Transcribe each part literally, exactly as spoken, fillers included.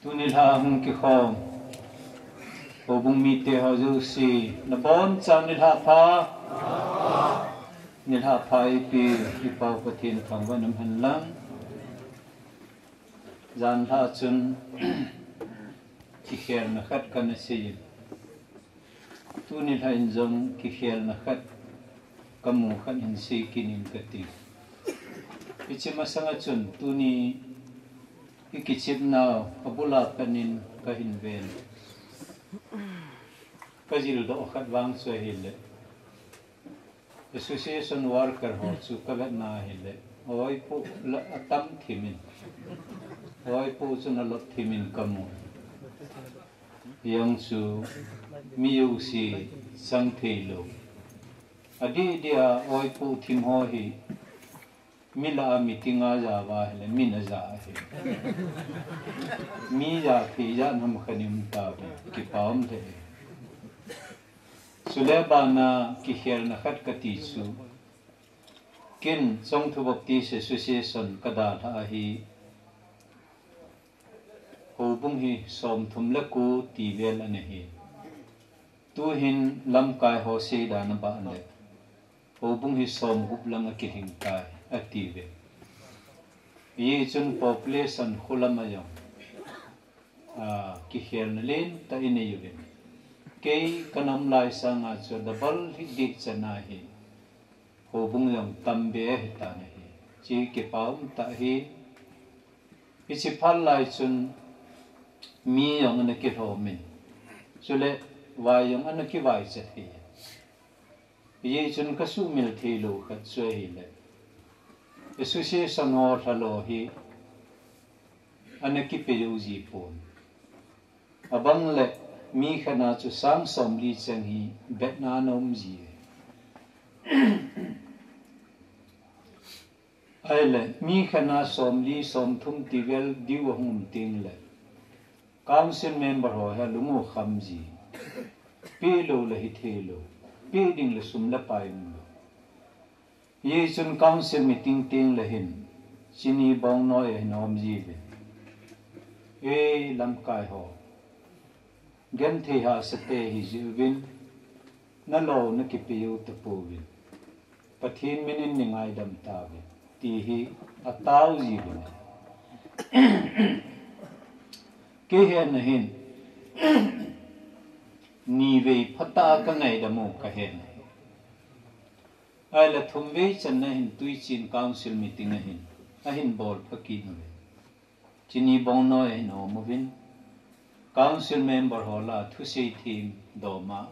Tuni lha hung kikhom houbung mite ho jouse, nabonchauvin nilhah pha. Nilhah pha eipeu i Pa Pathen thangvah in umhen lang. Janhi chun kikhelna khat kana seiyin, tuni lha in jong kikhelna khat kamu khat hin sei kit in kati. Hiche masanga chun tuni i kichepnau abul a pat in kahin ven, kajildoh khat vang chu ahile, association worker ho chu kavetna ahile, oipoh la atam thimin, oipoh chun alop thimin kamu. Hijong chu mi jouse chang theilou, adeh deh a oipoh thim ho hi mi lah a meeting a ja uva ahile min aja ahi. Mi ja thei jat ham khat in um tauve, kipa um lheh e. Chule bana kikhelna khat kati chu, ken Chongthu Baptist Association kadalhah ahi, houbung hi somthum le ko ti vel ana hi. Tuhin lamkai ho seidan abah le, houbung hi somgup lang akilhing tai atiuve. Hijeh chun population kholam a jong, a, kikhelna lentah inei uvin, kei kana um lai sanga chu double hiding chan ahi, houbung jong tambe ahitan ahi. Hiche kipa umtah ahi. Hiche phat lai chun mi jong ana kilhomin, chule vai jong ana kivaichat hi. Hijeh chun kasuhmil theilou khat chu ahile, association ho lhalo hi ana kipe jou ji pon. Abang le mi khat a chu sang somli cheng hi betna ana um ji e. Ahile mi khat a somli somthum ti vel diu ahung um tengle, council member ho hi alung u kham ji. Pelou le hitheilou, pe ding le sum le pai umlou. Hijeh chun council meeting tengle hin, Chini Bongnoi ahin om jiuvin, e lamkai ho, genthei hahsate hijeh uvin, nalou nakipejou tapouvin, Pathen min in neingaidam tauvin, ti hi atao jiuvin. Kei hena hin nivei phatah a kangaidam u kahen ahi. Ahile thumvei channa hin Tuichin Council meeting ahin, ahin bol pha kit uve. Chini Bongnoi ahin om uvin, council member ho lah a thusei them doma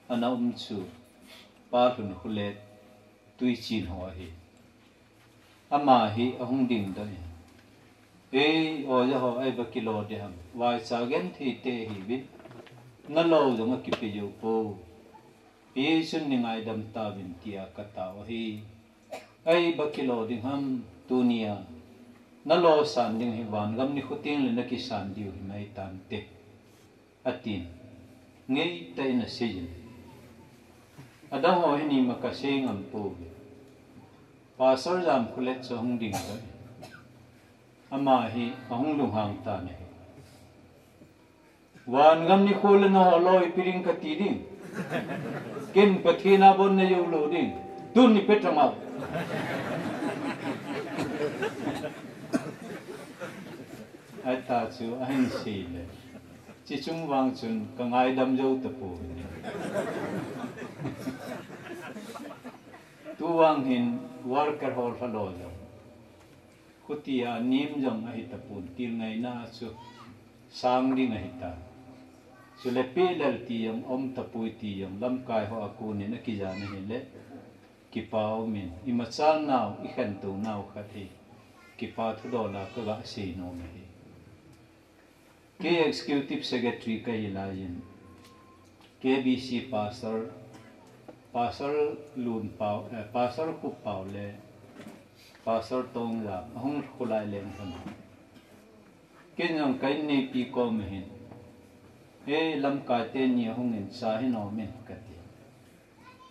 ana um chu, Pa Lhunkholet, Tuichin ho ahi. Ama hi ahung dingdoh in, ei, oja ho, eiva kilo ding ham, vaicha genthei te ahiuvin, nalou jong akipejou pou. Hijeh chun neingaidam tauvin, tia katao ahi. Eiva kilo ding ham, tunia nalou san ding hi vangam nikho tengle nakisan diu hi maitante, atin. Ngeitah in aseijin. Adang ho hi ima kasei ngam pouve. Pastor Jamkholet chu ahung dingdoh in, ama hi ahung lunghang tan ahi. Vangam nikho le nangho lou ipi ding kati ding. Ken Pathen a bon neijou lou ding. Tun neipeh tang o. Ahi ta chu ahin seile, chuche chung vang chun kangaidam jou tapoi. Tuvang hin worker ho lha lou jong, khutia nem jong ahi tapon, tilngaina chu sang ding ahitan. Chule pehlel ti jong um tapoi ti jong lamkai ho a konin akijan ahile, kipa umin, imachalnau, ikhentounau khat hi kipa thudol a kaga seinom ahi. Kei Executive Secretary kahi laiyin, K B C Pastor, Pastor Lunpao, eh, Pastor Khuppao le Pastor Tongjam ahung kholai leng khan, ken jong ka inneipi koma hin, "He, lamkai teni ahungin cha hin omin," kati.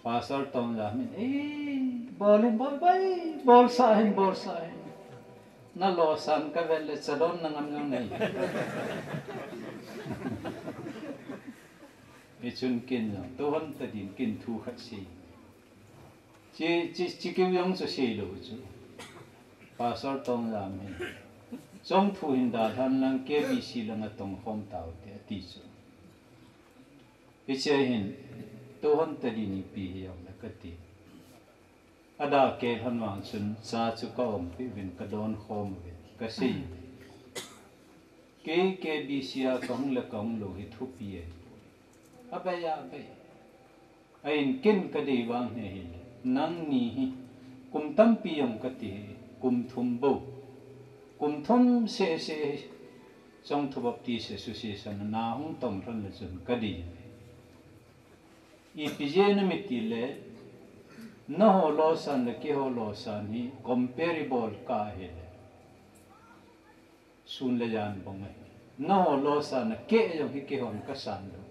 Pastor Tongjam in, "Ei, bol in, bol bai, bolsah in, bolsah in. Na lo san ka vet le chadon na ngam jong nei. Hichun ken jong, tu hon ta din ken thu khat sei. Chi, chi, chi kiu jong chu sei lo chu. Pastor Tong Jam hin. Chong thu hin dalhan lang K B C lang a tong khom tau te ati chu. Hiche hin, tu hon ta din ipi hi jong le kati. Ada ke lhon vang chun cha chu ka om pi vin ka don khom vin ka sei vin. Kei K B C a ka hung le ka hung lo hi thupi e. A bei a bei. A in ken ka dei vang he hi le. Nang ni hi kum tampi jong ka ti hi kum thum bo. Kum thum se se hi. Chongthu Baptist Association a na hung tong lhon le chun ka dei. Ipi jeh inem itile, nangho losan le keiho losan hi comparable ka ahile. Sun le jan bang ahi. Nangho losan a kei jong hi keihon ka san lou.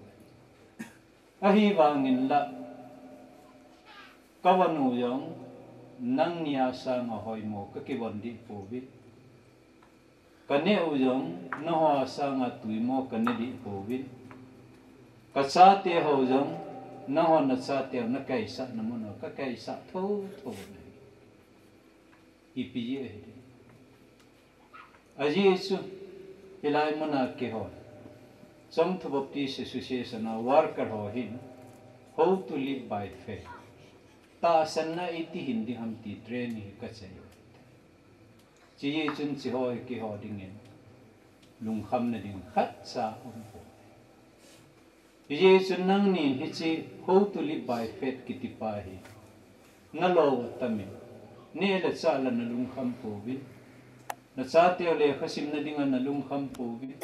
Ahivangin la, ka von u jong, nangni a sanga hoimo ka kivon dih pouve. Ka neh u jong, nangho a sanga tuimo ka ne dih pouve. Ka chate ho jong, nangho na chate ho na kaisah na mun ho, ka kaisah thotho uve. Ipi jeh ahi. Ajeh chu, hilai muna keiho. Chongthu Baptist Association a worker ho hin, how to live by faith. Tahsanna iti hin ding ham ti training hi ka chai. Chijeh chun chiho hi keiho dingin lungkhamna ding khatcha umpoi. Hijeh chun nangnin hiche how to live by faith kiti pa hi nalo u atamin, neh le chah la na lungkham pouvin, na chateu lekha simna dinga na lungkham pouvin,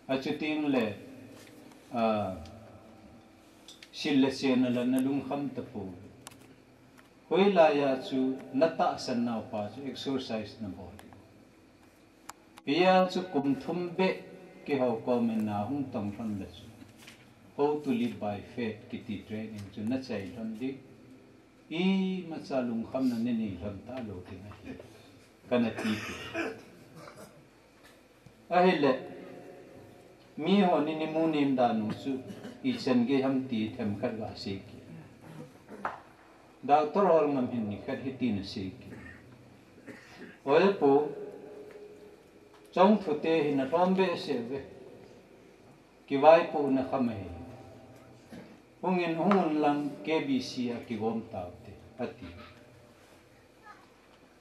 achuteng le, ah, sil le chenna la na lungkham tapouvin. Hoilai a chu na tahsan nau pa chu exercise na bol. Hijeh a chu kum thum beh keiho komin na hung tong lhon le chu, how to live by faith kiti training chu na chai lhon ding. Imacha lungkhamna na nei lhon talou ding ahi. Kana tipi. Ahile, miho nin imu nem dan u chu, ichan gei ham ti themkhat ga sei kit. Doctor Holngam hin nikhat hitin asei kit. Oi pu, Chongthu te hin alhom behseh uve. Kivaipohna kham ahi. Hungin, hungun lang K B C a kigom taute, ati.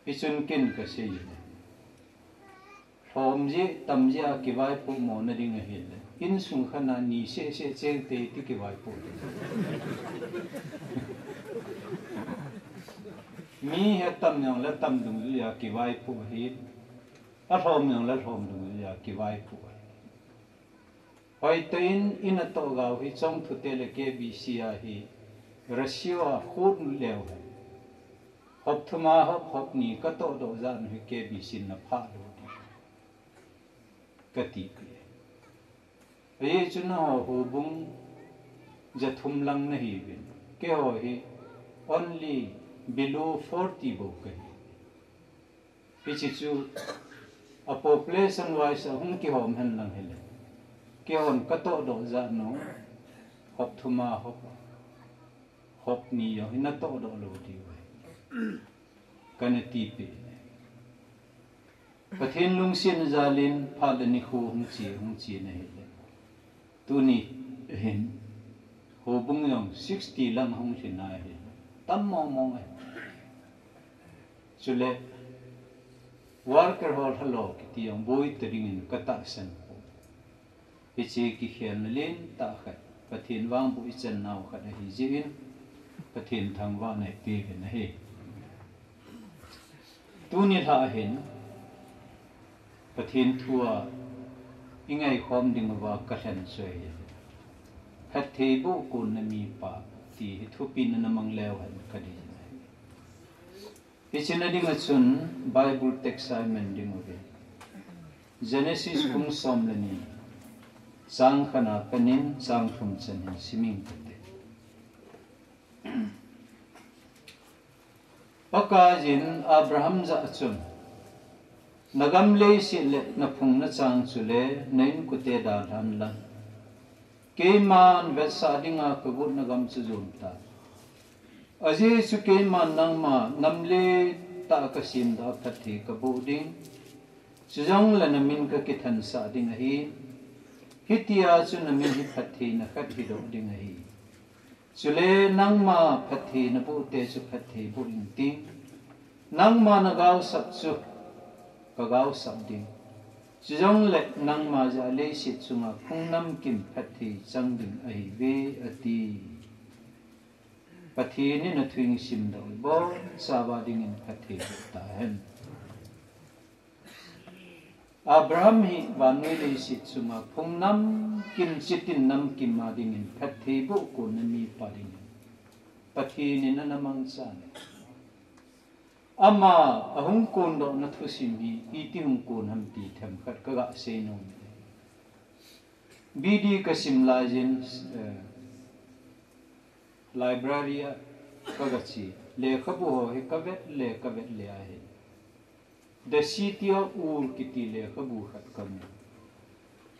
Hichun ken kasei e. Lhom jeh, tam jeh a kivaipoh mona ding ahile, insung khat a ni seh seh cheng tei ti kivaipoh ding. Mi hi atam jong le tam dungjui a kivaipoh ahi. Alhom jong le lhom dungjui a kivaipoh ahi. Hoitah in, in atoh gau hi Chongthu te le K B C a hi ratio a khut leu hen. Hop thum a hop, hop ni katoh doh jat u hi K B C in naphah lou ding. Kati pi. Ajeh chu nangho houbung ja thum lang nahiuvin. Keiho hi only below forty bou kahi. Hiche chu a population wise a hung kihom hen lang hile. Keihon katoh doh jat u, hop thum a hop, hop ni jong hi natoh doh lou diu ahi. Kana tipi. Pathen lungsetna jal in phat le nikho hung che, hung che na hile. Tuni hin, houbung jong sixty lang hung lhin ahi. Tam mong mong ahi. Chule, worker ho lhalo kiti jong boi ta dingin katahsan poi. Hiche kikhelna lentah khat, Pathen vangboh ichan nau khat ahi jeh in, Pathen thangvahna ipeuvin ahi. Tuni lha hin, Pathen thu a ingaikhom ding uva kalhen chu ahi. Phattheiboh konna mipa ti hi thupina namang leu hen kadei. Hiche na dinga chun Bible text a iman ding uve. Genesis bung som le ni, chang khat na panin chang thum chan hin siming kate. Pakaiyin Abraham jah a chun, Na gam leiset le na phung na chang chule na inkote dalhan lang. Keiman vetsah dinga ka gotna gam chu jon tan. Ajeh chu keiman nangma nam letah a ka semdoh a phatthei ka boh ding. Chujongle na min ka kithansah ding ahi. Hitia chu na min hi phattheina khat hidoh ding ahi. Chule nangma phatthei na boh te chu phatthei boh inting. Nangma na gaosap chu ka gaosap ding. Chujongle nangma jeh a leiset chunga phung namkim phatthei chang ding ahiuve ati. Pathen in athu in simdoh u bonchauva dingin phatthei boh tahen. Abraham hi vannoi leiset chunga phung namkim, chitin namkim a dingin phatthei boh konna mipa dingin Pathen in ana mangchan ahi. Ama ahung kondohna thusim hi iti hung kon ham ti themkhat ka gasei nom e. B D ka sim laiyin, eh, library a ka gache. Lekhabu ho hi ka vet le ka vet le ahi. The City of Ur kiti lekhabu khat ka mu.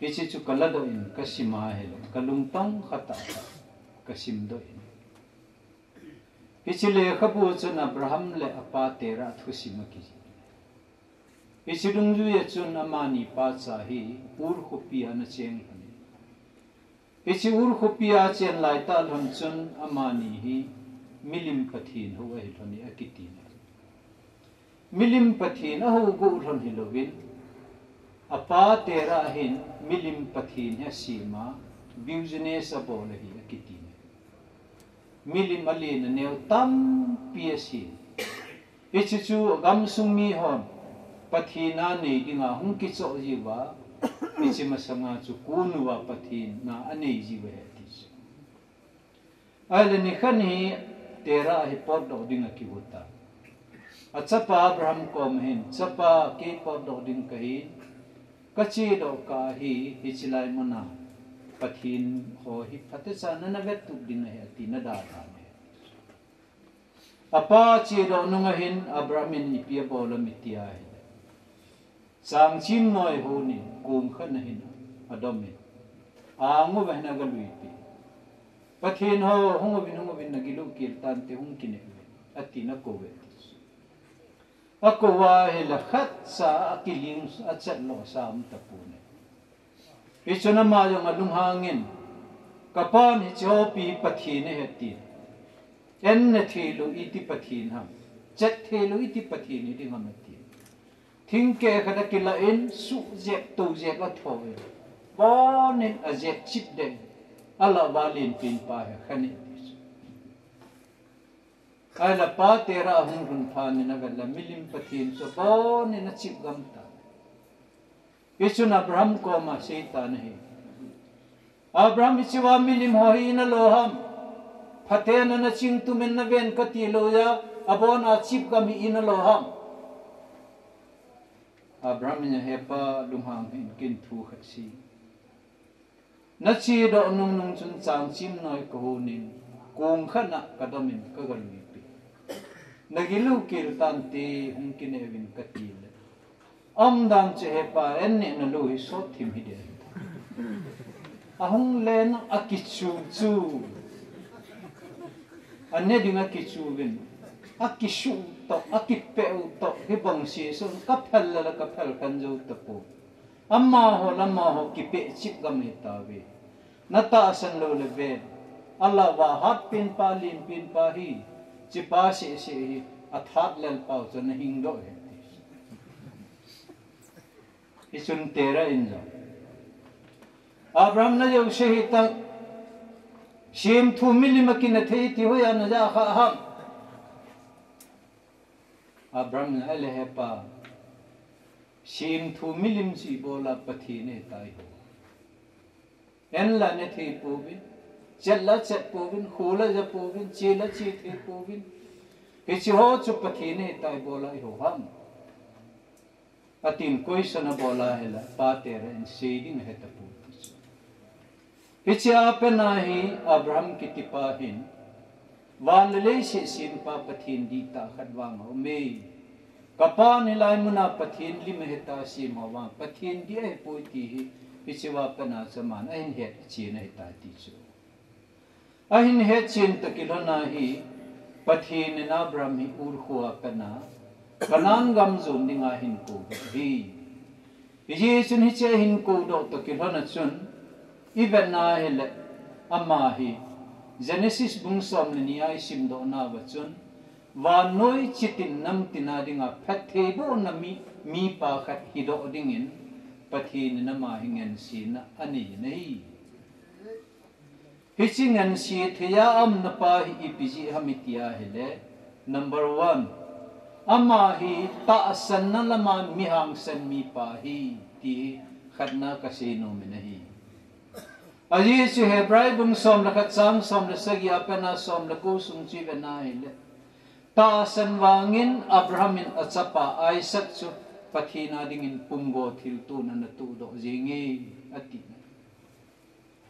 Hiche chu ka ladoh in ka sim ahile, ka lungtong khat a ka simdoh in. Hiche lekhabu chun Abraham le apa Terah thusim akijih. Hiche dungjuia chun amani pacha hi Ur khopi a ana cheng lhon e. Hiche Ur khopi a achen laitah lhon chun amani hi milim pathen hou ahi lhon e akiti e. Milim pathen ahou bou lhon hilouvin, apa Terah hin milim pathen hi asem a, business abol ahi akiti e. Milim alen aneo tampi asem. Hiche chu gamsung mihon Pathen a nei dinga hung kichoh jiuva, hiche masanga chu kon uva Pathen a anei jiu ahi ati chu. Ahile nikhat hi Terah hi potdoh ding akigo tan. Achapa Abraham kom hin, chapa kei potdoh ding kahin, kachedoh kah hi, hiche lai muna Pathen ho hi phatecha nana vettup ding ahi ati, ana dalhan e. Apa chedoh nunga hin Abraham in ipi abol am iti ahile, changchim noi hon in kong khat a hin adom in, ang uva hin agaluipeh. Pathen ho, hung uvin, hung uvin, nagilou kel tante, hung kine uvin, atin akou e ati chu. Akou ahile khatcha akiling achat lou sa um tapon e. Hichun ama jong alunghangin, kapan hiche hopi Pathen ahi atin. Enna theilou iti Pathen ham, chet theilou iti Pathen hiding ham atin. Thingkeh khat akilah in, suhjep toujep athoh in, abonin ajep chip deh in, alah uva lenpen pa hi akhen e ati chu. Ahile apa Terah ahung lhun phat in avet le milim pathen chu abonin achip gam tan. Hichun Abraham koma aseitan ahi. Abraham, hichea milim ho hi ina lo ham? Phaten ana chingtum in naven kati lou a, abona chip gam hi ina lo ham? Abraham in, hepa, lunghang hih in, ken thu khat sei. Nachedoh nungnung chun changchim noi kahon in, kong khat a kadom in kagaluipeh. Nagilou kel tante, hung kine uvin kati le, aumdan chu hepa, an nehna lou hi sot thim hiding ahi. Ahung len a akichu chu, an ne ding akichu uvin, akisuh toh, akipeh u toh, hibang sese un kaphel le la kaphel khen jou tapon. Amaho le amaho kipeh chip gam ahitauve. Natahsan lou le ven. Alah uva hatpen pa, lenpen pa hi, hichepa sese hi, athat lel pau chu ana hingdoh ahi ati. Hichun Terah in jong, Abraham, najouse hitan, semthu milim akineh thei ti hoiya najah khah ham? Abraham in, ahile hepa, semthu milim chu ibola Pathen ahitai ho. An la ne thei pouvin, chet la chet pouvin, kho la ja pouvin, che la che thei pouvin, hiche ho chu Pathen ahitai ibola iho ham? Atin question abol ahile, pa Terah in sei ding ahetapon ati chu. Hichea pat a hi Abraham kitipa hin, van le leiset sempa Pathen dihtah khat vang aume. Kapan hilai muna Pathen lim ahita, asem ho vang Pathen dih ahipoi ti hi, hichea pat a chu aman ahin hetchen ahita ti chu. Ahin hetchen toh kilhon a hi, Pathen in Abraham hi Ur khoa pat a Canaan gam jon dinga ahin kou doh ahi. Hijeh chun hiche ahin kou doh toh kilhon a chun, i vet na hile, ama hi Genesis bung som le ni a i simdoh nauva chun, vannoi chitin namtin a dinga phattheibohna mi, mipa khat hidoh dingin Pathen in ama hi ngansena anei in ahi. Hiche ngansena thei a umna pa hi ipi jeh ham iti a hile, number one, ama hi tahsanna lama mi hangsan mipa ahi, ti hi khatna kasei nom in ahi. Ajeh chu Hebrai bung som le khat chang som le sagi a pat a som le ko sung chu i vet na hile, tahsan vangin Abraham in achapa Isaac chu Pathen a dingin pumgo thiltona ana tohdoh jenge, ati.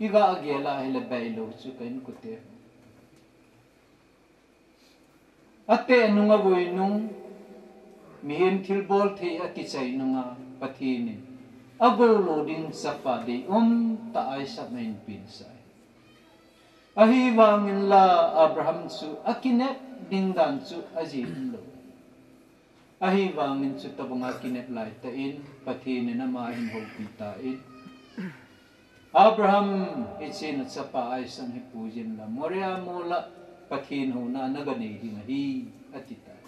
I ga gel a hile beilou chu ka inkote. Ateh nung avui nung, mihem thilbol thei akichai nunga Pathen in agou lou ding chapa deium tah Isaac ahin pensah ahi. Ahivangin la Abraham chu akinep ding dan chu ajem lou. Ahivangin chutobanga kinep laitah in Pathen in ama ahin houpi tan, Abraham, hiche nachapa Isaac hi pui jin la, Moria mola Pathen houna naga nei ding ahi, ati tai.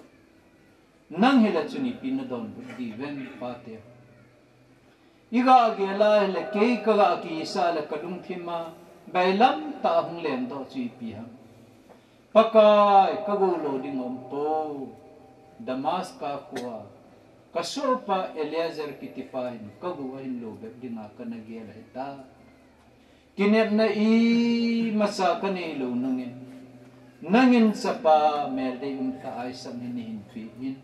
Nang hile chun ipi nadonbut diuvem, pate? I ga gel a hile kei ka ga kisa le ka lungthim a bailam tah a hung lengdoh chu ipi ham? Pakai, ka gou lou ding aumpoi. Damascus khoa ka sohpa Eliezer kitipa hin ka gou ahin lou bep dinga kana gel ahitai. Kinepna imacha ka neilou nungin, nangin chapa meldei umtah Isaac hi neihin pen,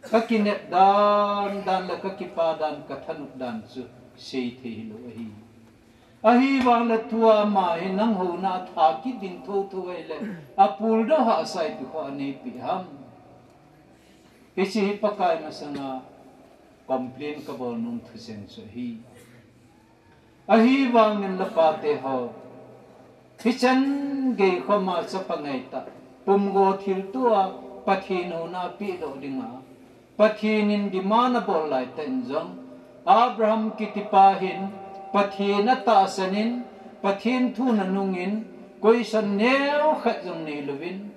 ka kinep dan dan le ka kipa dan, ka thanop dan chu seithei hilou ahi. Ahivang le tua ama hi nang houna a tha kit ding thotho ahile, apul doh hahsa ipi kho aneipeh ham? Hiche hi Pakai masanga complain kabol nom thucheng chu ahi. Ahivangin la pate ho, hichan gei khoma chapa ngaitah, pumgo thilto a Pathen houna pehdoh dinga Pathen in demand abol laitah in jong, Abraham kitipa hin Pathen atahsan in, Pathen thu nanungin, question neokhat jong neilouvin,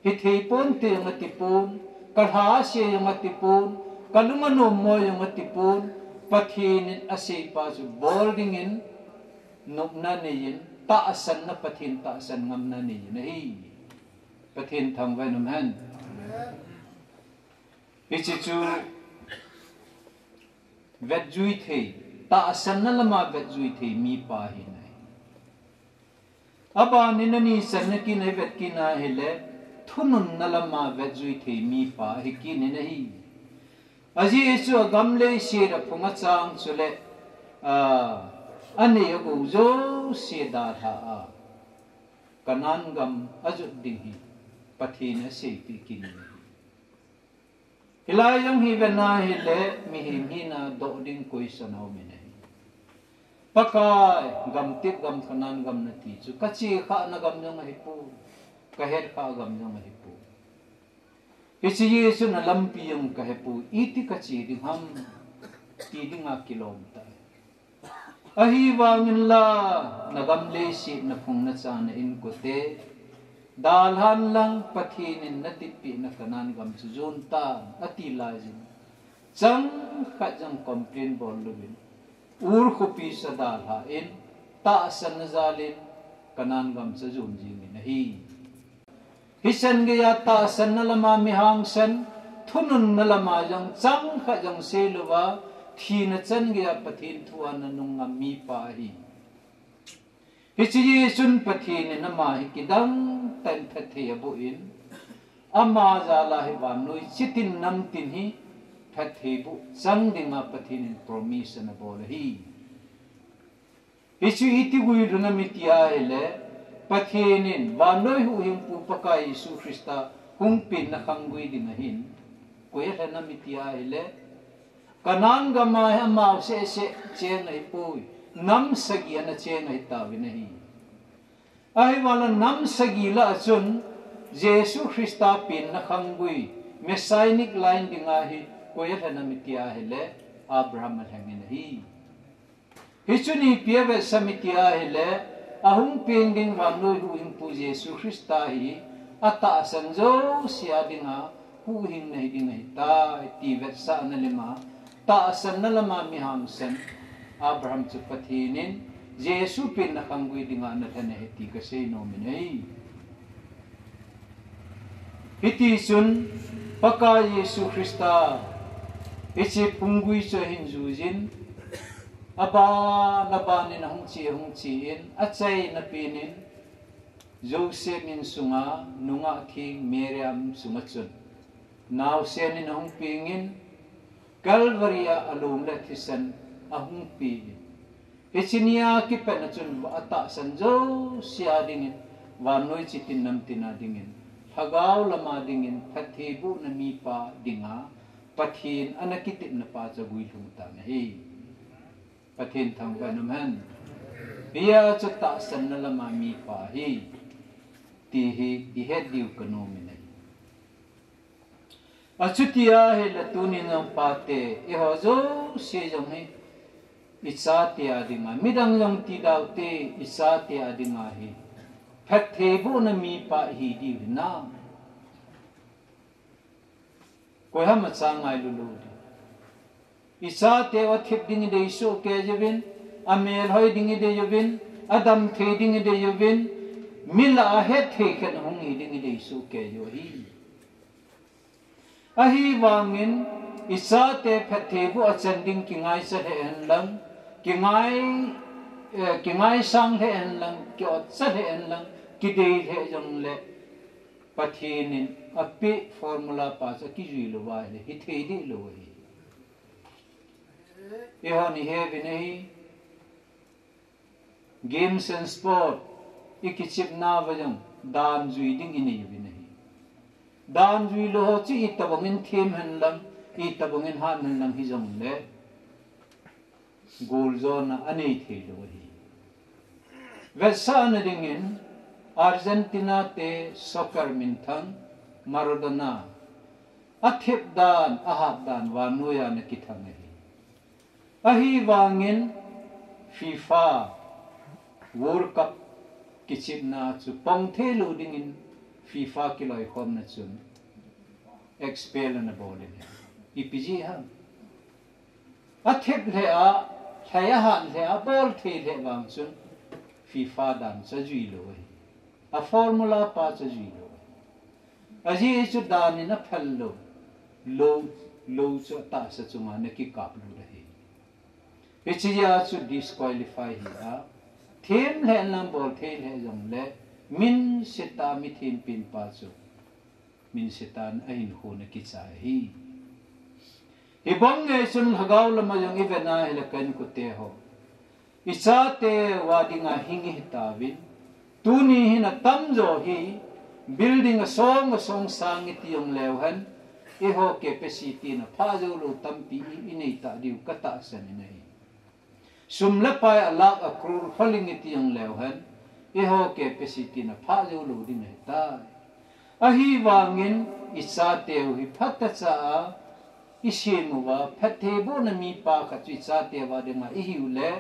hithei ponte jong atipon, kalha ase jong atipon, kalung anom mo jong atipon, Pathen in aseipa chu bol dingin nopna aneiyin, tahsanna, Pathen tahsan ngamna aneiyin ahi. Pathen thangvah in umhen. Hiche chu vetjui thei, tahsanna lama vetjui thei mipa ahi nai. Abanin ani channa kit a i vet kit a hile, thununna lama vetjui thei mipa ahi kit in ahi. Ajeh chu agam leiset aphung achang chule, a, anei agou jouse dalha a, Canaan gam ajot ding hi Pathen in aseipeh kit in ahi. Hilai jong hi vet a hile, mihem hina doh ding question aumin ahi. Pakai, gamtep gam Canaan gam nati chu, kache khahna gam jong ahipoi, kahet khah gam jong ahipoi. Hiche Jesu nalampi jong kahepoi, iti kache ding ham, ti dinga kilom tai. Ahivangin la, nagam leiset naphung nachang na inkote, dalhan lang Pathen in natitpehna Canaan gam chu jon tan, ati laijin, chang khat jong complain bol louvin, Ur khopi chu adalhan, tahsanna jalin Canaan gam chu ajon jingin ahi. Hichan geiya tahsanna lama mi hangsan, thununna lama jong chang khat jong seilouva, thina chan geiya Pathen thu a nanung ngam mipa ahi. Hiche Jesun Pathen in ama hi kidang tah in phatthei aboh in, ama jal a hi vannoi chitin namtin hi phattheiboh chang dinga Pathen in promise anabol ahi. Hichu iti guilhun ham iti ahile, Pathen in vannoi huhhingpu Pakai Jesu Christa hung penna khang gui ding ahin, Koi alhen ham iti ahile, Canaan gam a hi amau seh seh cheng ahipoi, nam sagi ana cheng ahi tauvin ahi. Ahivangin nam sagi lah a chun Jesu Christa penna khanggui, Messianic line dinga hi koi alhen ham iti ahile, Abraham alhengin ahi. Hichun ipi avetsah ham iti ahile, ahung peng ding vannoi huhhingpu Jesu Christa hi atahsan jouse a dinga huhhingna hiding ahitai ti vetsahna lama, tahsanna lama mi hangsan Abraham chu Pathen in Jesu penna khanggui dinga ana lhen ahi ti kasei nomin ahi. Hitichun Pakai Jesu Christa hiche phunggui chu ahin juiyin, aban aban in ahung che, ahung che in, achaina pen in Joseph insunga nungah theng Miriam sunga chun naosen in ahung pengin, Calvary a alom le athisan ahung pen in, hiche nia kipat a chun atahsan jouse a dingin, vannoi chitin namtin a dingin, lhagao lama dingin phattheibohna mipa dinga Pathen ana kitepna pa chu aguilhung tan ahi. Pathen thangvah in umhen. Hia chu tahsanna lama mipa ahi ti hi ihet diu kanomin ahi. Achuti ahile tunin jong pate, eiho jouse jong hi ichate a dinga, midang jong ti daute, ichate a dinga hi phattheibohna mipa ihi diu hinam? Koi ham acha ngailulou ding? Ichateu athip ding idei soh kei uvin, amelhoi ding idei uvin, adamthei ding idei uvin, mi lah a hetthei khat hung hi ding idei soh kei u ahi. Ahivangin ichate phattheiboh achan ding kingaichat lheh hen lang, kingai, eh, kingaisang lheh hen lang, kiotchat lheh hen lang, kidei lheh jongle, Pathen in apeh formula pa chu akijui lou ahile hithei deh lou ahi. Eihon ihe uvin ahi, games and sport, ikichepna uva jong dan jui ding inei uvin ahi. Dan jui lou ho chu itobang in them hen lang, itobang in hat hen lang hijongle, goljona anei thei lou ahi. Vetsahna dingin, Argentina te soccer minthang Maradona, athep dan, ahat dan vannoiya ana kithang ahi. Ahivangin FIFA World Cup kichepna chu pang thei lou dingin FIFA kiloikhomna chun expel ana bol in ahi. Ipi jeh ham? Athep lheh a, lhai ahat lheh a, bol thei lheh vang chun FIFA dan chu ajui lou ahi. A formula pa chu ajui lou ahi. Ajeh chu dan in aphal lou, lou, lou chu atahsa chunga ana kikap lut ahi. Hiche jeh a chu disqualify hi a, them lheh lang bol thei lheh jongle, min seta mithem pen pa chu min setan ahinkho ana kichai ahi. Hibang ngei chun lhagao lama jong ivet na hile ka inkote ho, ichateu a dinga hing ihi tauvin, tuni hin atamjo hi building asong asong sang iti jong leu hen, eiho capacity in aphah jou lou tampi i, inei ta diu katahsan in ahi. Sum le pai a lakh a crore kholing iti jong leu hen, eiho capacity in aphah jou lou ding ahitai. Ahivangin ichateu hi phatechan isem uva, phattheibohna mipa khat chu ichateu a dinga ihiu le,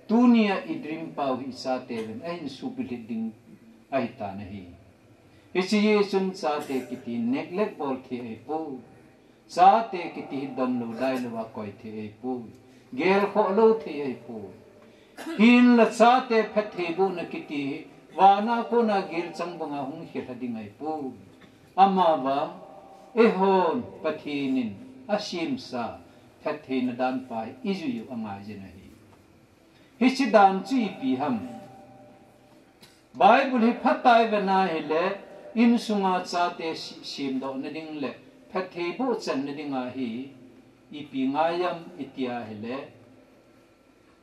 tunia idream pau hi ichateuvin ahin supilhit ding ahitan ahi. Hiche jeh chun chate kiti neglect bol thei ahipoi. Chate kiti hi donlou dailou a koi thei ahipoi. Gelkhoh lou thei ahipoi. Hinla chate phattheibohna kiti hi vana kona gelchang banga hung khel lha ding ahipoi. Amavang, eihon Pathen in asemsa phattheina dan pa hi ijui u angaijin ahi. Hiche dan chu ipi ham? Bible hi phatah a ivet na hile, insunga chate si-, semdohna ding le phattheiboh channa dinga hi ipi ngai ham iti ahile,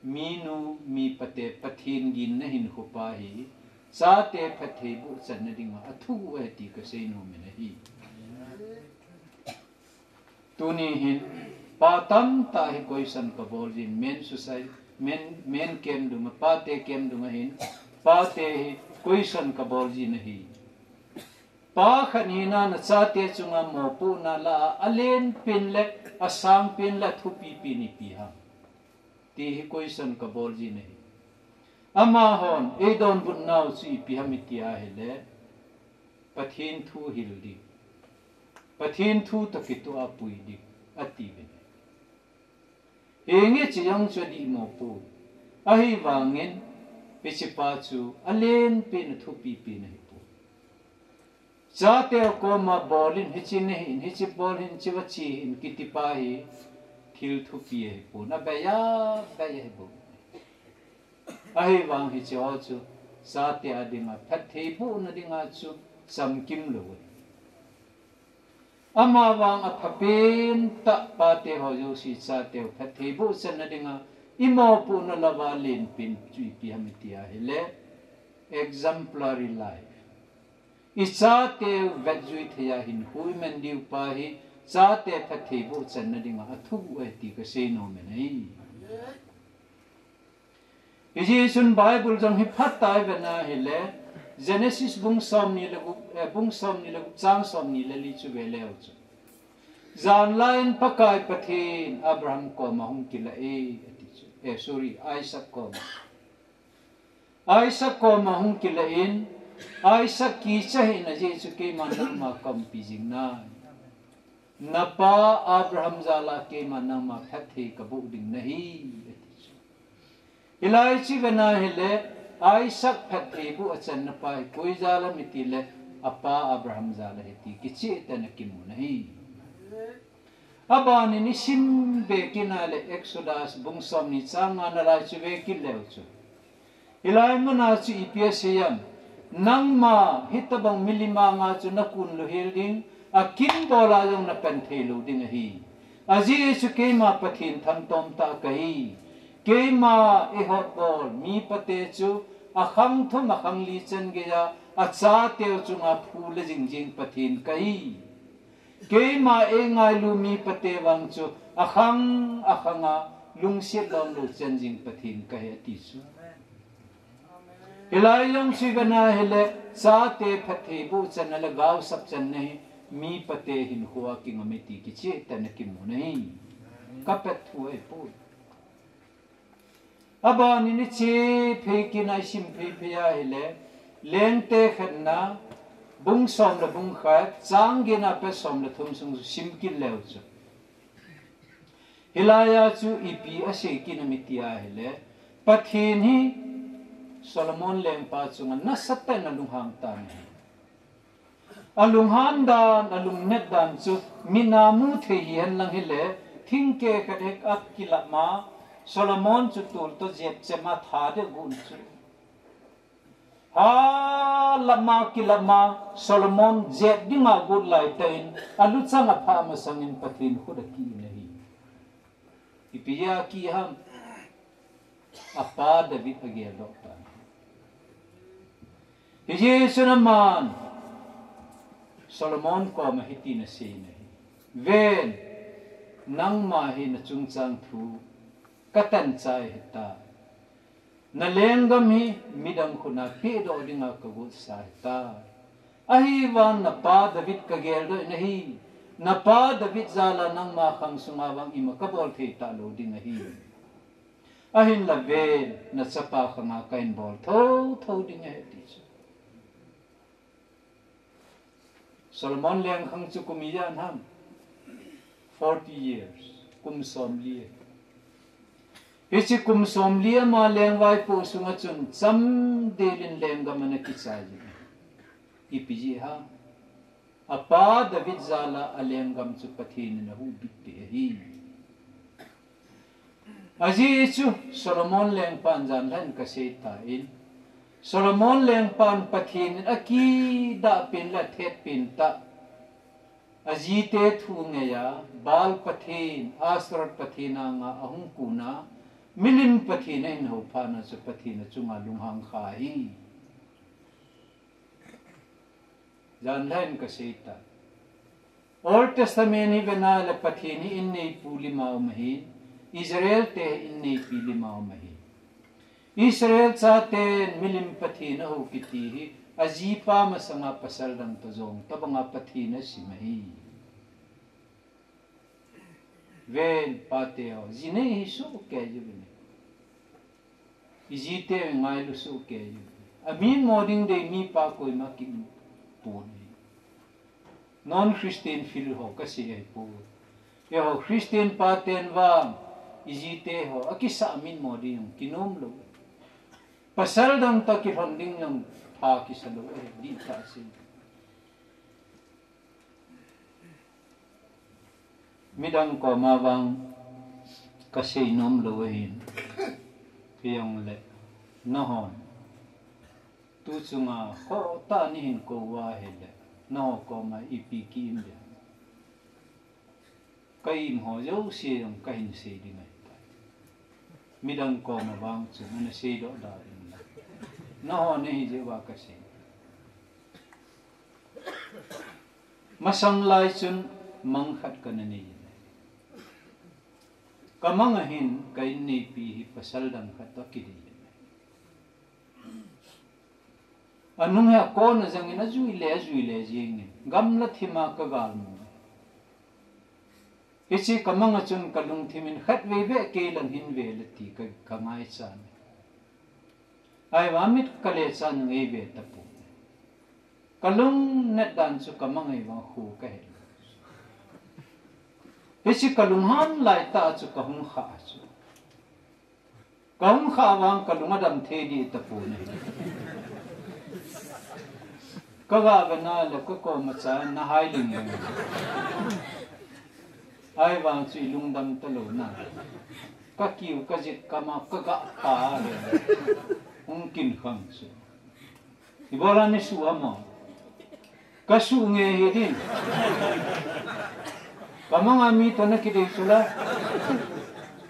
minu, mipate Pathen ginna hinkho pa hi chate phattheiboh channa dinga athu u ahi ti kasei nom in ahi. Tuni hin, pa tamtah hi question kabol jin, men society, men, men camp dunga, pate camp dunga hin, pate hi question kabol jin ahi. Pa khat hina nachate chunga mopohna la a, alen pen le, asang pen le, thupi pen ipi ham? Ti hi question kabol jin ahi. Amahon, eidonbutnau chu ipi ham iti ahile, Pathen thu hil ding. Pathen thu toh kitoh a pui ding, ati uvin ahi. Hinge hiche jong chu adih mopo. Ahivangin, hichepa chu alen pen a thupi pen ahipoi. Chateu koma bol in, hiche nei hin, hiche bol hin, hiche vache hin, kitipa hi thil thupi ahipon, abei a, abei ahibou. Ahivang hiche ho chu, chate a dinga, phattheibohna dinga chu, chamkim lou ahi. Amavang aphapen tah pate ho jouse chateu phattheiboh channa dinga, imopohna louva lenpen chu ipi ham iti ahile, exemplary life. Ichateu vetjui thei a hinkho iman diu pa hi, chate phattheiboh channa dinga athuguh ahi ti kasei nom e nei. Hijeh chun Bible jong hi phatah a ivet na hile, Genesis bung somni le gup, eh, bung somni le gup chang somni le li chu veleu chun, janlai in Pakai Pathen Abraham koma hung kilah e, ati chu. Eh, sorry, Isaac koma. Isaac koma hung kilah in, Isaac kicha hih in ajeh chu keiman nangma kaumpi jing nai. Napa Abraham jal a keiman nangma phatthei kaboh ding nahi, ati chu. Hilai chu ivet na hile, Isaac phattheiboh achanna pa hi koi jal ham iti le, apa Abraham jal ahi ti kicheh tah in akimu nahi. Abanin isim ve kit na le Exodus bung somni chang nga na lai chu ve kit leu chun, hilai muna chu ipi asei ham? Nangma hitobang milim anga chu nakun louhel ding, akin bol a jong napan thei lou ding ahi. Ajeh chu keima Pathen thangtom tah kahi. Keima eihotbol mipate chu akhang thum akhang li chan geiya achateu chunga phu le jing jing Pathen kahi. Keima eingailu mipate vang chu akhang akhang a lungset lom lou chan jing Pathen kahi ati chu. Hilai jong chu ivet na hile, chate phattheiboh channa le gaosap channa hi mipate hinkho a kingam e ti kicheh tah in akimu nahi. Kapet thu ahipoi. Abanin iche phei kit na isim phei phei ahile, Lengte khatna, bung som le bung khat, chang get na apat som le thum sung sim kit leu chun, hilai a chu ipi asei kit ham iti ahile, Pathen hi Solomon lengpa chunga nasatah in alunghang tan ahi. Alunghan dan, alungnat dan chu mit a mu thei hihen lang hile, thingkeh khat hek a kilap ma, Solomon chu tol toh jep chem a tha deh gon chu. Ha lap ma kilap ma, Solomon jep dinga got laitah in, aluchang aphah masangin Pathen khut a ki-in ahi. Ipi a ki ham? Apa David ageldoh tan. Hijeh chun aman Solomon koma hitin asei in ahi. Ven, nangma hi nachungchang thu katan chai hita. Nalenggam hi midang khut a pehdoh dinga kagot sa hita. Ahivang napa David kageldoh in ahi. Napa David jal a nangma khang sunga vang ima kabol thei talou ding ahi. Ahinla ven, nachapa khang a kahin bol thotho ding ahi ati chu. Solomon lengkhang chu kum ijat ham? Forty years, kum somli. Hiche kum somli ama lengvaipoh sunga chun chamdel in lenggam ana kichai jin. Ipi jeh ham? Apa David jal a alenggam chu Pathen in ahuhbit peh ahi. Ajeh chu Solomon lengpan janlhah in kasei tan, Solomon lengpan Pathen in akidah pen le athet pen tah, ajite thu ngei a, Baal Pathen, Ashtoreth Pathen anga ahung kun a, milim pathen ahin hou phat na chu Pathen achunga lunghang kha ahi. Janlhah in kasei tan. Old Testament hi vena le Pathen hi inneipu lima um ahi. Israel te inneipi lima um ahi. Israel chaten milim Pathen aho kiti hi ajipa masanga pasal dang toh jong tobanga Pathen asim ahi. Ven pate ho, ji nei hi sohkei jiuvin. Ijite ngailu sohkei jiuvin. Amin mo ding dei mipa koima kium pon ahi. Non Christian field ho kasei ahipoi. Eiho Christian paten vang, ijite ho akisah min mo ding jong kinom lou. Pasal dang toh kilhon ding jong pha kisa lou ahi, dihtah sei. Midang koma vang kasei nom lou ahin. Hijongle, nahon tu chunga khohtah nahin kou uva ahile, naho koma ipi ki-im ding. Ka-im ho jouse jong kahin sei ding ahitai. Midang koma vang chu ana seidoh da ding la. Naho nahi jeh uva kasei. Masang lai chun mang khat kana nei in ahi. Kamang ahin ka inneipi hi pasal dang khat toh kidei in ahi. Anung hi akon ajangin ajui le ajui le jengin gamla thima kagalmu. Hiche kamang a chun kalungthimin khatvei beh kei lang hin ve le ti ka, kangaichan. Ahivang mit kale chan jong eive tapon. Kalungnat dan chu kamang ahivang khu kahe. Hiche kalunghang laitah chu kahung khah chu. Kahung khah vang kalung adam thei dih tapon ahi. Kaga vena le kakoma chan nahai lingling. Ahivang chu ilungdam talou na. Kakiu kajit kama kagah pa le. Hung kin khang chu. Ibola neisuh a mo. Kasuh nge hi ding. Kamang a mi toh nakidei chula.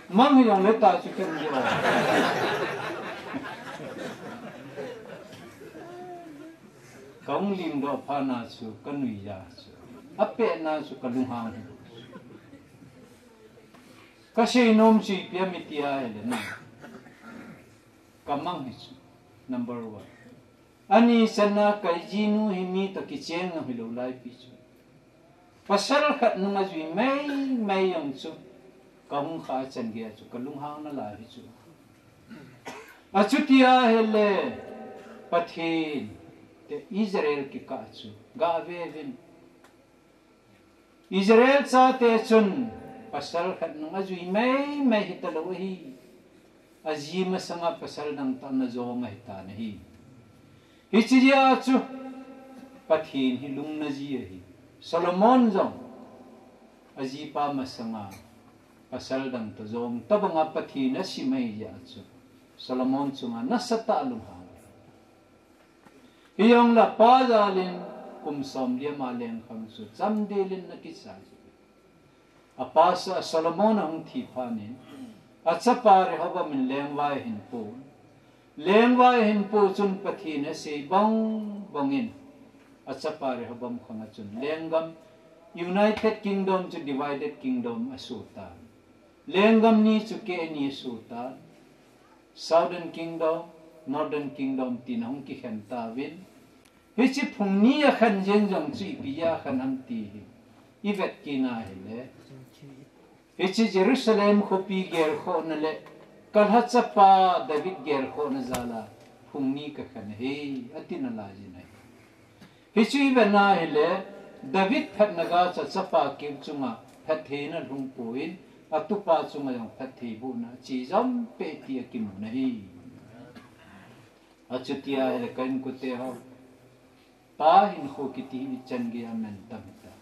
Mang hijongle tah chu ken ding o. Kahung limdoh phat na chu kanuija chu. Apet na chu kalunghang hi. Kasei nom chu ipi ham iti ahile na. Kamang hi chu. Number one. Ani channa kaijinu hi mi toh kicheng ngam hilou laipi chu. Pasal khat nung ajui maimai jong chu. Kahung khah chan gei a chu kalunghang nalai hi chu. Achuti ahile Pathen te Israel kikah chu. Gave uvin. Israel chate chun pasal khat nung ajui maimai hitalou ahi. Aji masanga pasal dang toh ana jong ahitan ahi. Hiche jeh a chu Pathen hi lungna ji ahi. Solomon jong ajipa masanga pasal dang toh jong tobanga Pathen asim ahi jeh a chu Solomon chunga nasatah lunghang ahi. Hijongle apa jalin kum som li ama lengkhang chu chamdelin ana kichai chu. Apa sa Solomon ahung thi phat in, achapa Rehoboam in lengvai ahin pon. Lengvai ahin pon chun Pathen asei bang bangin, achapa Rehoboam khang a chun lenggam, United Kingdom chu divided kingdom asoh tan. Lenggam ni chu keh ni asoh tan. Southern Kingdom, Northern Kingdom tin ahung kikhen tauvin. Hiche phung ni akhen jeng jong chu ipi a khen ham ti hi ivet kit na ahile. Hiche Jerusalem khopi gelkhohna le kalha chapa David gelkhohna jal a phung ni kakhen ahi, ati nalai jin ahi. Hichu ivet na ahile, David phatna ga chu achapa keu chunga phattheina lhung pon, atupa chunga jong phattheibohna chejom peh ti akimun ahi. Achuti ahile ka inkote ho, pa hinkho kiti hi ichan gei a aman tam hita.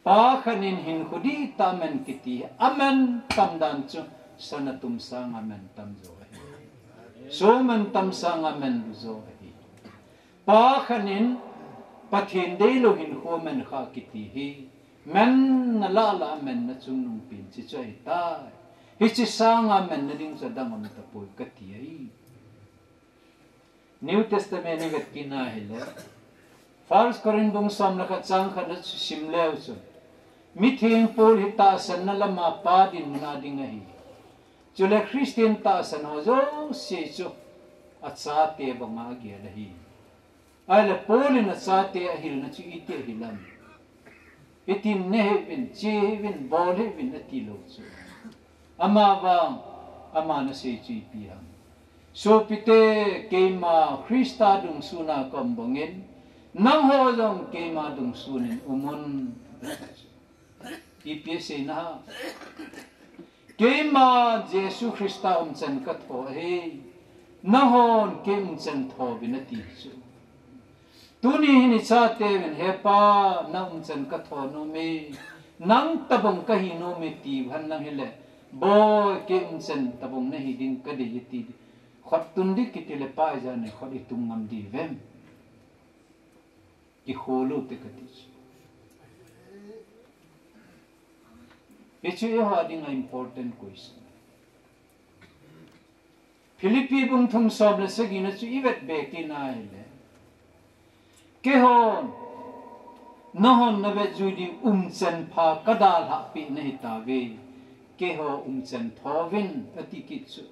Pa khat in hinkho dihtah aman kiti hi, aman tam dan chu sana tum sanga aman tam jo ahi. Sum aman tam sanga aman lou jo ahi. Pa khat in Pathen deilou hinkho aman kha kiti hi, manna lah lah a amanna chungnung pen hiche chu ahitai. Hiche sanga amanna ding chu adang um tapoi kati ahi. New Testament ivet kit na ahile, First Corinth bung som le khat chang khat na chu sim leu chun, mitheng Paul hi tahsanna lama pa dinmun a ding ahi. Chule Christian tahsan ho jouse chu achate banga agel ahi. Ahile Paul in achate ahilna chu iti ahil am? Hitin neh hih uvin, che hih uvin, bol hih uvin ati lou chu. Amavang, aman asei chu ipi ham? Sopite, keima Christa dungsunga kaum bangin, nangho jong keima dungsunin umun. Ipi aseina ham? Keima Jesu Christa umchan katho ahi, nanghon kei umchan tho uvin ati chu. Tuni hin ichateuvin, He Pa, na umchan katho nome, nang tobang kahi nome tiuhen lang hile, Boi, kei umchan tobang nahi ding kadei ati. Khut tun ding kiti le pa ijat in khut itung ngam diu vem? Kikhol u te kati chu. Hichu eiho dinga important question. Philippi bung thum som le sagi na chu ivet be kit na hile, keihon, nanghon navet jui diu umchan pha kadalhah peh nahi tauve. Keiho umchan tho uvin ati kit chu.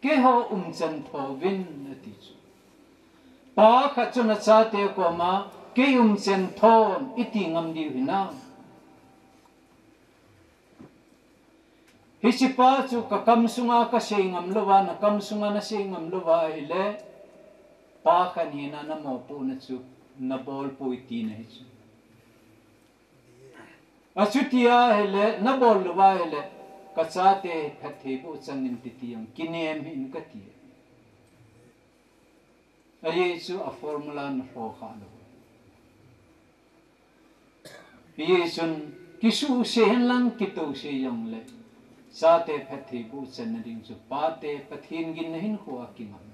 Keiho umchan tho uvin ati chu. Pa khat chun achate koma, kei umchan thon iti ngam diu hinam? Hiche pa chu kakam sunga kasei ngam louva, nakam sunga nasei ngam louva ahile, pa khat hina namopohna chu nabol poi tina ahi chu. Achuti ahile, nabol louva ahile, kachate phattheiboh changin titi jong kinem hih in kati. Ajeh chu a formula nalhoh kha lou. Hijeh chun kisuhse henlang kitouse jongle, chate phattheiboh channa ding chu pate Pathen ginna hinkhoa kingam.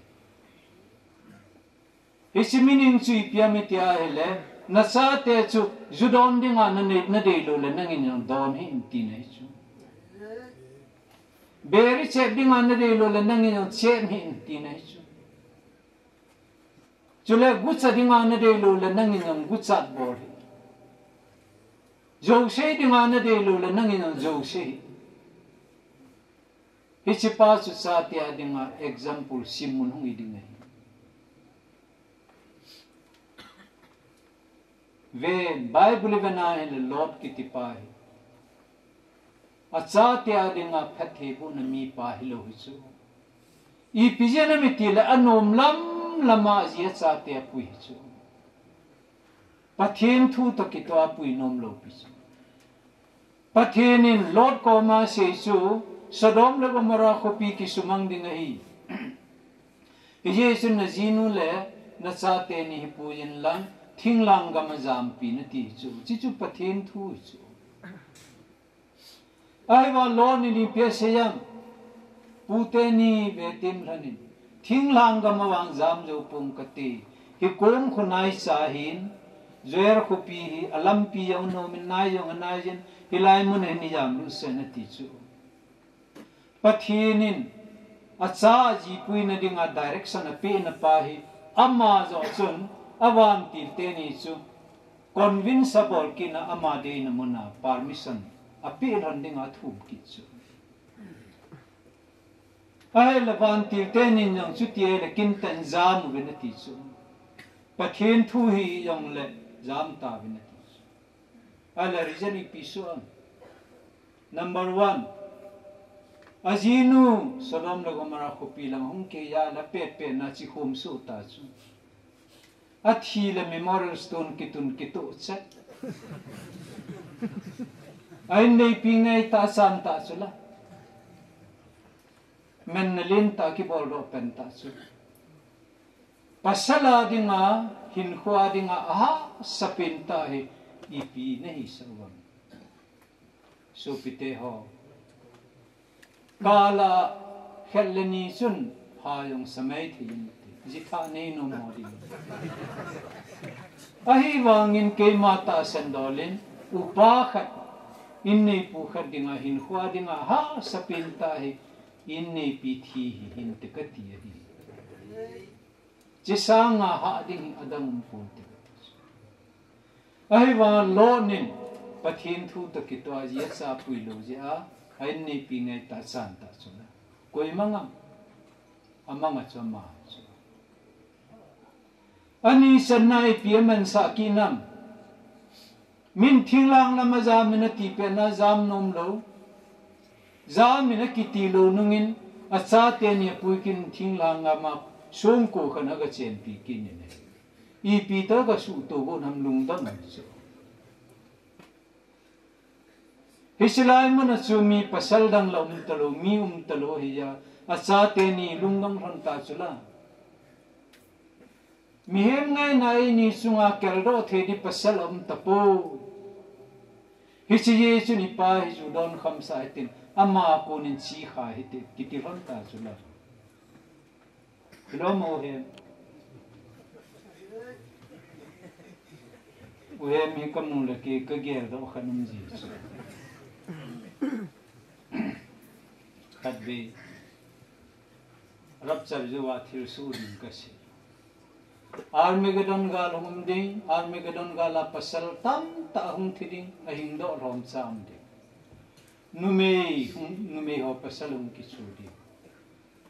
Hiche meaning chu ipi ham iti ahile, nachate chu ju don dinga nanei, nadei lou le nangin jong don hih in tina ahi chu. Beri chep dinga nadei lou le nangin jong chep hih in tina ahi chu. Chule gucha dinga nadei lou le nangin jong guchat bol hih. Jouse dinga nadei lou le nangin jong jouse hih. Hiche pa chu chate a dinga example simmun hung hi ding ahi. Ve, Bible ivet na hile Lot kiti pa hi achate a dinga phattheibohna mipa hilou hi chu. Ipi jeh ham itile anom lam lama aji achate apui hi chu. Pathen thu toh kitoh a apui nom lou pi chu. Pathen in Lot koma asei chu, Sodom le Gomorrah khopi kisumang ding ahi. Hijeh chun najinu le nachate ni hi pui inlang, thinglhang gam a jampi in ati chu. Hichu Pathen thu hi chu. Ahivang Lot in ipi asei ham? Pu teni ve tem lhonin, thinglhang gam a vang jam jou ponge kati. Hikom khu naicha ahin, Zoar khopi hi alampi jong anomin nai jong anai jin, hilai mun a hin ijam lut seh in ati chu. Pathen in acha ajipuina dinga direction apehna pa hi, ama joh chun avantil teni chu convince abol kit in ama deina muna permission apeh lhon dinga athum kit chu. Ahile vantil tenin jong chuti ahile kintah in jam uvin ati chu. Pathen thu hi jongle jam tauvin ati chu. Ahile reason ipi soh ham? Number one, ajinu Sodom le Gomorrah khopi lang hung kei a la pet pet na chi khom soh ta chu. Athi le memorial stone kitun kitoh chet. A inneipi ngai ta, achan ta chu la. Menna lentah kibol doh pen ta chu. Pasal a dinga, hinkho a dinga, ahahsa pen tah hi ipi nahisah uvem? Sopite ho, kal a khat le ni chun pha jong sa mai thei inte, jitha nei nom ho ding. Ahivangin keima tahsan dol in, upa khat, inneipu khat dinga, hinkho a dinga, ahahsa pen tah hi, inneipi thi hi hinte kati ahi. Hiche sanga hah ding hi adang um ponte. Ahivang Lot in Pathen thu toh kitoh a, aji acha pui lou jeh a, a in neipi ngai tah, achan tah chu la. Koi mang am? Amang a chu ama chu. Ani channa ipi amansah kit nam? Min thinglhang lam a jam in ati pet na jam nom lou. Jam in akiti lou nungin achate ni apui kit in thinglhang lam a songko khat in aga chenpi kit in ahi. Ipi toh kasuhto got ham lungdam chu. Hiche lai mun a chu mi pasal dang la um talou, mi um talou ahi a, achate ni lungdong lhon ta chu la. Mihem ngaina eini chunga keldoh thei ding pasal aum tapoi. Hiche jeh chun ipa hi ju don khamsah hitin, ama a konin chekha hite, kiti lhon ta chu la. Hilou mo hem. U hem hi kamu le kei kageldoh khat um ji chu. Khatvei rapture jouva thilsoh ding kasei. Armageddon gal hung um ding, Armageddon gal a pasal tamtah hung thi ding, ahing doh lhomcha um ding. Numei hung, numei ho pasal hung kichu ding.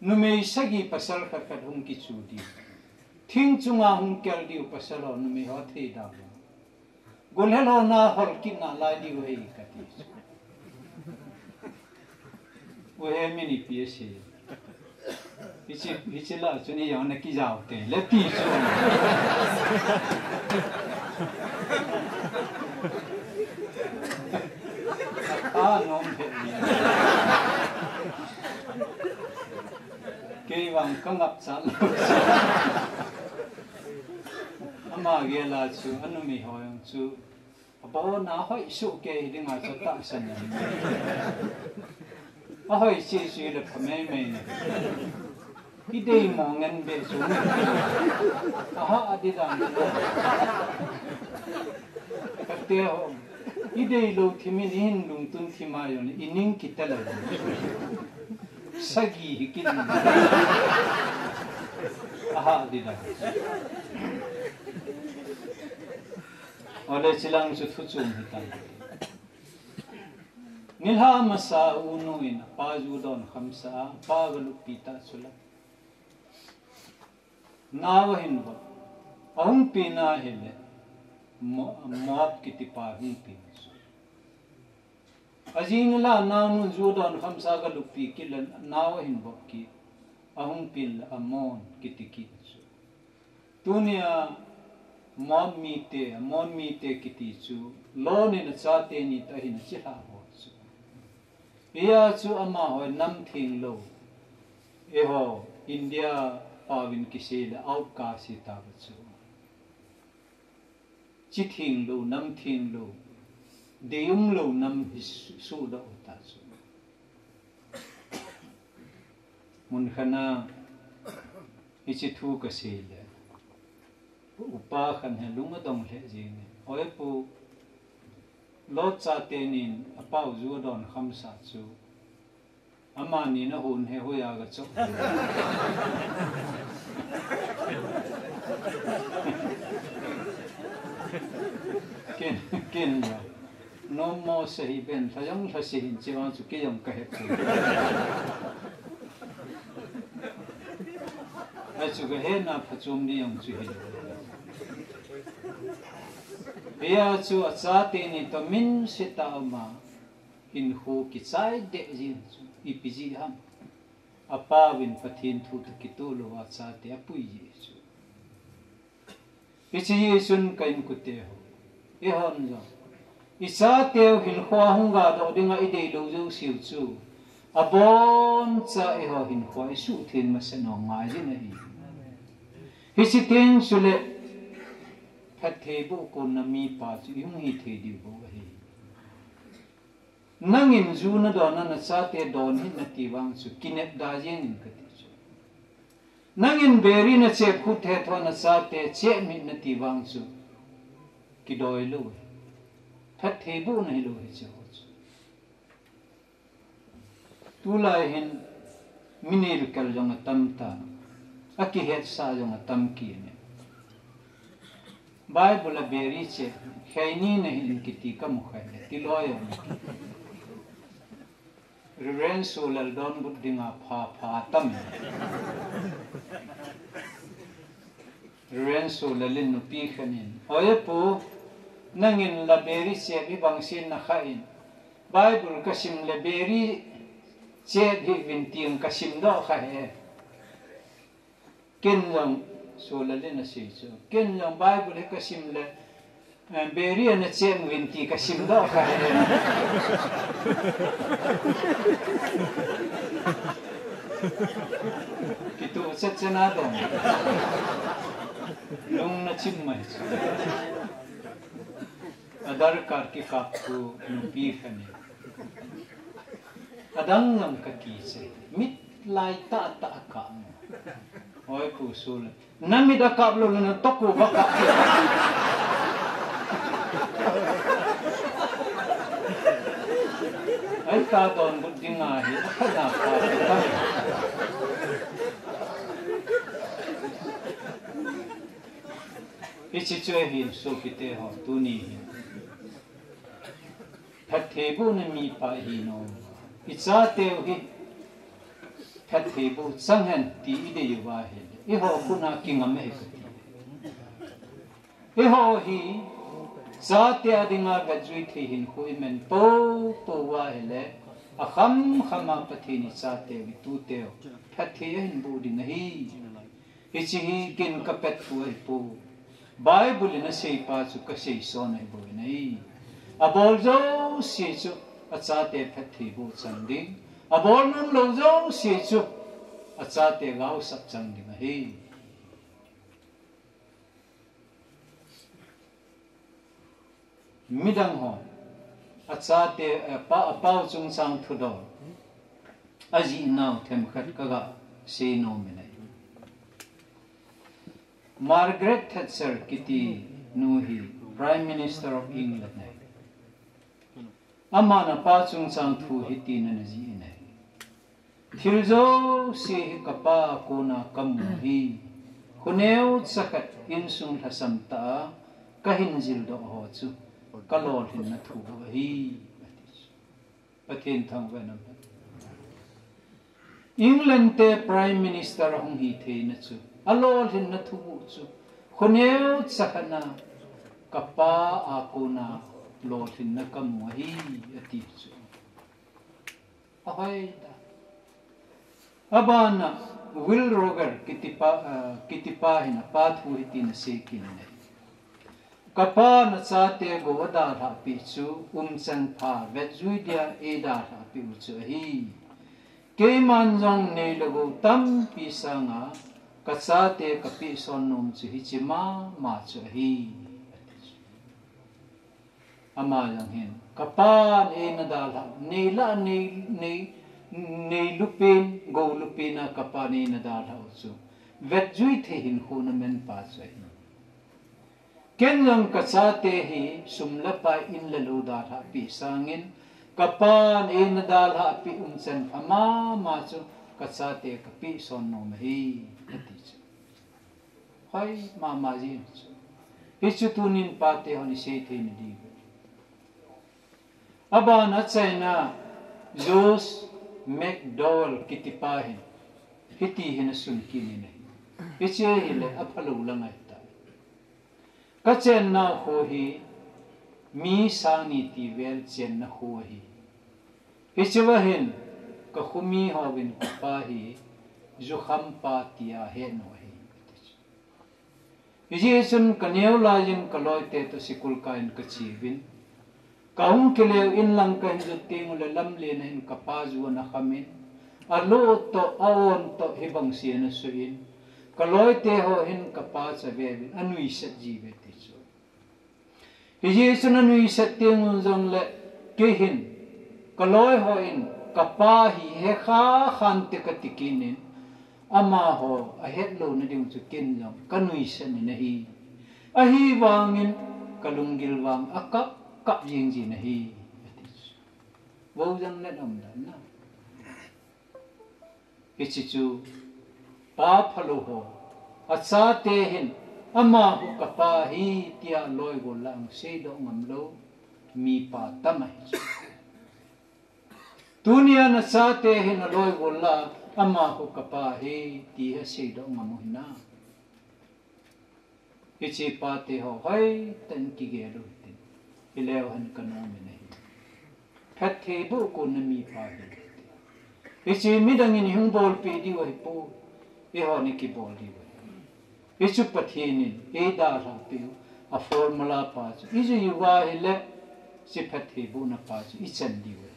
Numei sagi pasal khat khat hung kichu ding. Thing chunga hung kel diu pasal ho, numei ho thei da. Golhel ho na hol kit nalai diu ahi kati. U hem in ipi asei. Hiche, hiche la chun ijong na kijao te le ti chu. A nom he. Kei vang kangap chan lou. Ama gel a chu, anumei ho jong chu. Abon a hoi soh kei hi dinga chu tahsan ahi. Ahoi cheh chu le pha mei mei na. Idei mo ngen be chu. Aha, adi dan. Kate ho. Idei lou thim in ihin lungtun thim a jong le ining kit talou. Sagi hi kit. Aha, adi dan. Ole chilang chu thu chom hitan. Nilhah masa unu in apa ju don khamsah a, apa galuppi ta chu la. Nao ahin vop. Ahung pen ahile Mo-, Moab kitipa hung pen chu. Ajing la naonu ju don khamsah galuppi kit le nao ahin vop kit. Ahung pen le Ammon kiti kit chu. Tunia Moab mite, Ammon mite kiti chu, Lot in achate ni toh ahin chilhah ho chu. Hia chu amaho nam thenglou. Eiho, India paovin kisei le outcast hita chu. Chi thenglou, nam thenglou. Deium lou nam hi su-, suhdoh ta chu. Mun khat a, hiche thu kasei le. Upa khat hi lung adong lheh jeng e. Oi pu, Lot chate nin apau ju adon khamsah chu. Amani na hun he hoiya gachoh. Ken, ken ya. Nom mo se hi ben, lha jong lha se hin che vang chu kei jong kahe poi. Achu kahe na phachom ni jong chu hi. Hia chu achate ni toh min se ta ama, hinkho kichai deh jin chu, ipi ji ham. Apauvin Pathen thu toh kitoh louva achate apui ji chu. Hiche jeh chun ka inkote ho, eihon jong, ichateu hinkhoa hung gadoh dinga ideilou jouseu chu, aboncha eiho hinkhoa isuhtheng masat u ngai jin ahi. Hiche teng chule, phattheiboh konna mipa chu ihung hithei diu bou ahi. Nangin ju nadon a nachate don hih in nati vang chu kinepda jeng in kati chu. Nangin beri nachep khut hetho a nachate chep hih in nati vang chu kidoi lou. Phattheibohna hilou hiche ho chu. Tulai hin mi neilou kel jong atam ta. Akihetsah jong atam kit e. Bible a beri chep, kheini nahin kiti kamu kha e, tiloi jong. Reverend Solal donbut dinga pha pha tam. Reverend Solal in nupi khat in, "Oi pu, nangin la beri chep hibang sin nakha in, Bible kasim le beri chep hih uvin tin kasim doh kha e." Ken jong, Solal in asei chu, ken jong Bible hi kasim le, eh, beri ana chep uvin ti kasim doh kha e. Kituh chet chet na dong. Lung nachim mai chu. Aadhaar card kikap thu nupi khat in, "Adang jong kakichai, mit lai tah tah kap mo." "Oi pu Solal, namit akap lou le natoh u va kap." Ahi ta donbut dinga hi, akhat na kap. Hiche chu ahin sopite ho, tuni hin phattheibohna mipa ihi nom. Ichateu hi phattheiboh chang hen ti idei uva ahile, eiho khut a kingam ahi kati. Eiho hi chate a dinga vetjui thei hinkho iman poupou uva ahile, akham kham a Pathen in ichateu, ituteu phatthei ahin boh ding ahi. Hiche hi ken kapet thu ahipoi. Bible in aseipa chu kasei son ahibou ahi. Abol jouse chu achate phattheiboh chang ding. Abol nom lou jouse chu achate gaosap chang ding ahi. Midang hon achate, eh, apa, apau chungchang thudol ajih nau themkhat kaga sei nom in ahi. Margaret Thatcher kiti nu hi Prime Minister of England ahi. Aman apa chungchang thu hitin ana jih in ahi. Thil jouse hi kapa a kona kamu ahi. Kho neocha khat insung lhasam tah a kahin jildoh ho chu kalolhinna thu ahi, ati chu. Pathen thangvah in um hen. England te Prime Minister ahung hitheina chu, alolhinna thu chu, kho neocha khat a kapa a kona lolhinna kamu ahi, ati chu. Ahoitah. Abana Will Rogers kitipa, ah, kitipa hin apa thu hitin asei kit in ahi. Kapan achate gou adalhah peh chu umchan pha vetjui dia eidalhah peh u chu ahi. Keiman jong nei le gou tampi sanga kachate kapeh son nom chu hiche mama chu ahi, ati chu. Ama jong hin, kapan eina dalhah, nei lah, nei, nei, nei lupen, gou lupen a kapan eina dalhah u chu vetjui thei hinkho naman pa chu ahi. Ken jong kachate hi sum le pai in le lou dalhah peh sangin, kapan eina dalhah peh umchan pha mama chu kachate kapeh son nom ahi, ati chu. Hoi mama jin chu. Hichu tunin pate hon isei thei nadiu. Abana achaina George McDowell kitipa hin hiti hin asun kit in ahi. Hiche hile aphalou lang ahitai. Kachen nau kho hi mi sang ni ti vel chenna kho ahi. Hicheva hin kakhomi hovin kapa hi jukhampa tia ahet u ahi. Hijeh chun kaneo laiyin kaloite toh school kaiyin kacheuvin. Kahung kile u inlang kahin jot teng ule lamlen a hin kapa ju ana khamin. Alo toh, a-on toh, hibang se ana soh in. Kaloite ho hin kapa chu aveuvin, anuisat jiuve ti chu. Hijeh chun anuisat teng un jongle, kei hin, kaloi hon, kapa hi hekha khante kati kit in, amaho ahet louna diu chu ken jong kanuisat in ahi. Ahivangin, kalunggil vang akap kap jing jin ahi, ati chu. Vo jang le nom dan na. Hiche chu Aphalou ho, achate hin, amahu kapa ahi, tia loi gol la ahung seidoh ngam lou mipa tam ahi. Tunia nachate hin aloi gol la, amahu kapa ahi, ti hi aseidoh ngam u hinam? Hiche pate ho hoitah in kigel u hitin. Hileu hen kanom in ahi. Phattheiboh konna mipa hi. Hiche midang in ihung bolpeh diu ahipoi. Eihon ikibol diu ahi. Hichu Pathen in eidalhah peh u a formula pa chu. Ijui uva ahile, hiche phattheibohna pa chu ichan diu ahi.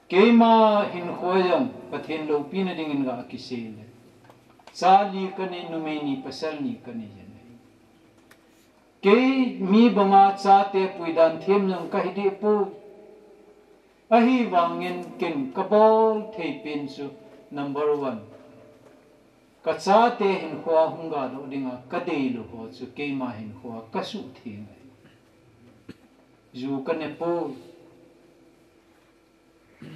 Keima hinkho jong Pathen loupina dingin ga kisei le, cha li kanei, numei ni, pasal ni kanei jeng ahi. Kei mi banga chate puidan them jong kahi deh poi. Ahivangin ken kabol thei pen chu, number one, kachate hinkhoa hung gadoh dinga kadeilou ho chu keima hinkhoa kasuhtheng ahi. Ju kane poi.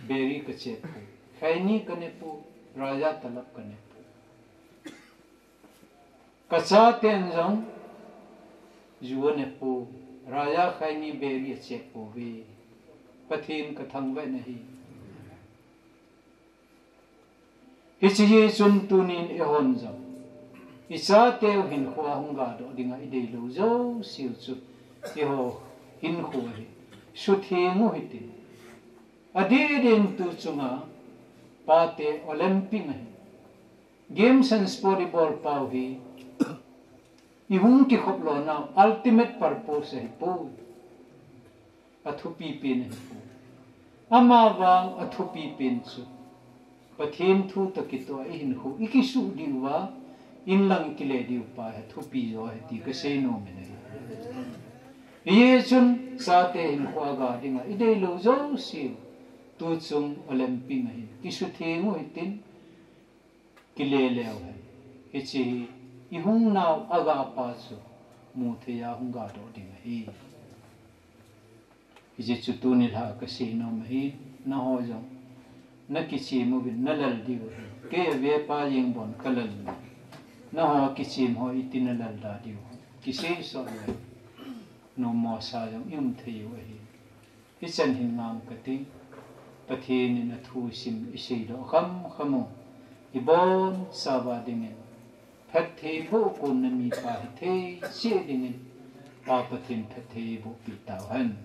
Biri kachep poi. Khaini kane poi. Raja talap kane poi. Kachaten jong ju ane poi. Raja, khaini, biri achep pouve. Pathen kathangvah in ahi. Hiche hi chun tunin eihon jong ichateu hinkhoa hung gadoh dinga ideilou jouseu chu, eiho hinkho hi sutheng u hitin. Adeh din tu chunga pate Olympic ahi. Games and sport ibol pau hi ihung kikhop lounau ultimate purpose ahipoi. Athupi pen ahipoi. Amavang athupi pen chu Pathen thu toh kitoh a ihinkho ikisuh diuva, inlang ikile diu pa hi athupi jo ahi ti kasei nom in ahi. Hichun chate hinkhoa ga dinga ideilou jouseu tuchung Olympic ahin kisutheng u hitin, kile leu hen. Hiche hi ihungnau aga pa chu muthei a hung gadoh ding ahi. Hiche chu tuni lha kasei nom ahi, nangho jong nakichem uvin nalal diu ahi. Kei avepa jengbon kalal u. Nangho kichem ho iti nalal da diu. Kisei sot le nommo sa jong ium thei u ahi. Hichan hin ngam kati, Pathen in athusim iseidoh khamkham u, ibonchauva dingin phattheiboh konna mipa hithei cheh dingin Pa Pathen phatthei eibohpeh tauhen.